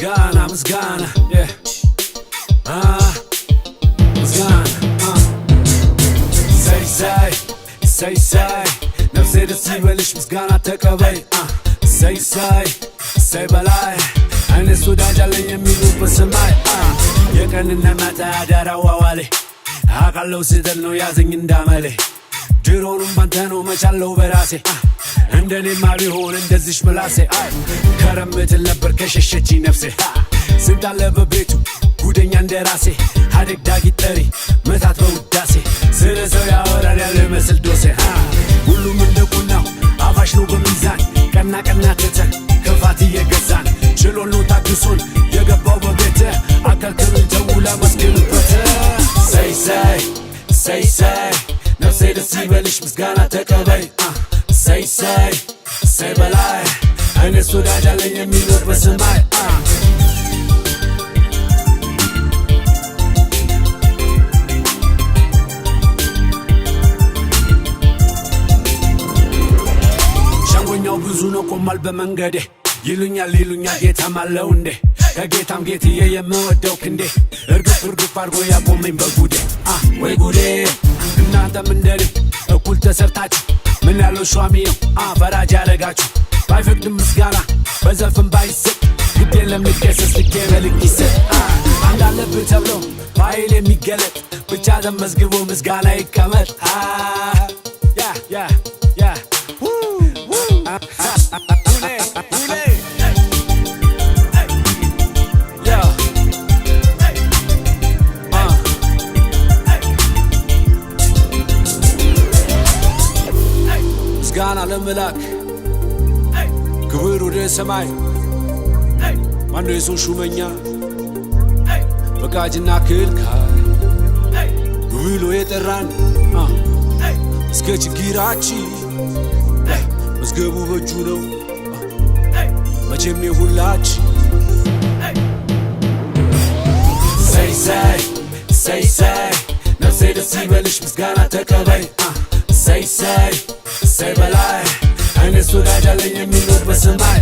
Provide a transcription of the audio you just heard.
ምስጋና ምስጋና yeah. ምስጋና ሰይ ሰይ ሰይ ሰይ ነፍሴ ደስ ይበልሽ፣ ምስጋና ተቀበይ። ሰይ ሰይ ሰይ በላይ እኔስ ወዳጅ አለኝ የሚሉት በሰማይ። የቀንና ማታ አዳራው አዋሌ አውቃለሁ ስህተት ነው ያዘኝ እንዳመሌ። ድሮኑም ባንተ ነው መቻለው በራሴ። እንደኔማ ቢሆን እንደዚሽ ምላሴ አይ ከረምትል ነበር ከሸሸችኝ ነፍሴ። ስንት አለ በቤቱ ጉደኛ እንደ ራሴ፣ ሀደግ ዳጊ ጠሪ መታት በውዳሴ ስለ ሰው ያወራል ያለ መስል ዶሴ። ሁሉም እንደ ቁናው አፋሽ ነው በሚዛን፣ ቀና ቀና ትተን ክፋት እየገዛን ችሎን ነው ታግሶን የገባው በቤት። አከልክሉኝ ተው ላመስግንበት። ሰይ ሰይ ሰይ ሰይ ነፍሴ ደስ ይበልሽ፣ ምስጋና ተቀበይ። ሰይ ሰይ ሰይ በላይ እኔስ ወዳጅ አለኝ የሚኖር በሰማይ። ሸንጎኛው ብዙ ነው ቆሟል በመንገዴ፣ ይሉኛል ይሉኛል ጌታም አለው እንዴ? ከጌታም ጌትዬ የምወደው ክንዴ እርግፍ እርግፍ አድርጎ ያቆመኝ በጉዴ። ወይ ጉዴ! እናንተም እንደኔ እኩል ተሰርታችሁ ምን ያለው ሿሚ ነው ፈራጅ ያደረጋችሁ? ባይፈቅድም ምስጋና በዘፈን ባይሰጥ ግድ የለም ልገሰስ ልኬ በልክ ይሰጥ። አንድ አለብህ ተብሎ ፋይል የሚገለጥ ብቻ ተመዝግቦ ምስጋና ይቀመጥ። Yeah, yeah, yeah. ሁሌ ሁሌ yeah. ምስጋና ለመላክ፣ ክብር ወደ ሰማይ። ማነው የሰው ሹመኛ ፈቃጅና ክልካይ ብሎ የጠራን? እስከ ችግራችን መዝገቡ በእጁ ነው መቼም የሁላችን። ሰይ ሰይ ሰይ ሰይ ነፍሴ ደስ ይበልሽ፣ ምስጋና ተቀበይ። ሰይ ሰይ ሰይ በላይ እኔስ ወዳጅ አለኝ የሚኖር በሰማይ።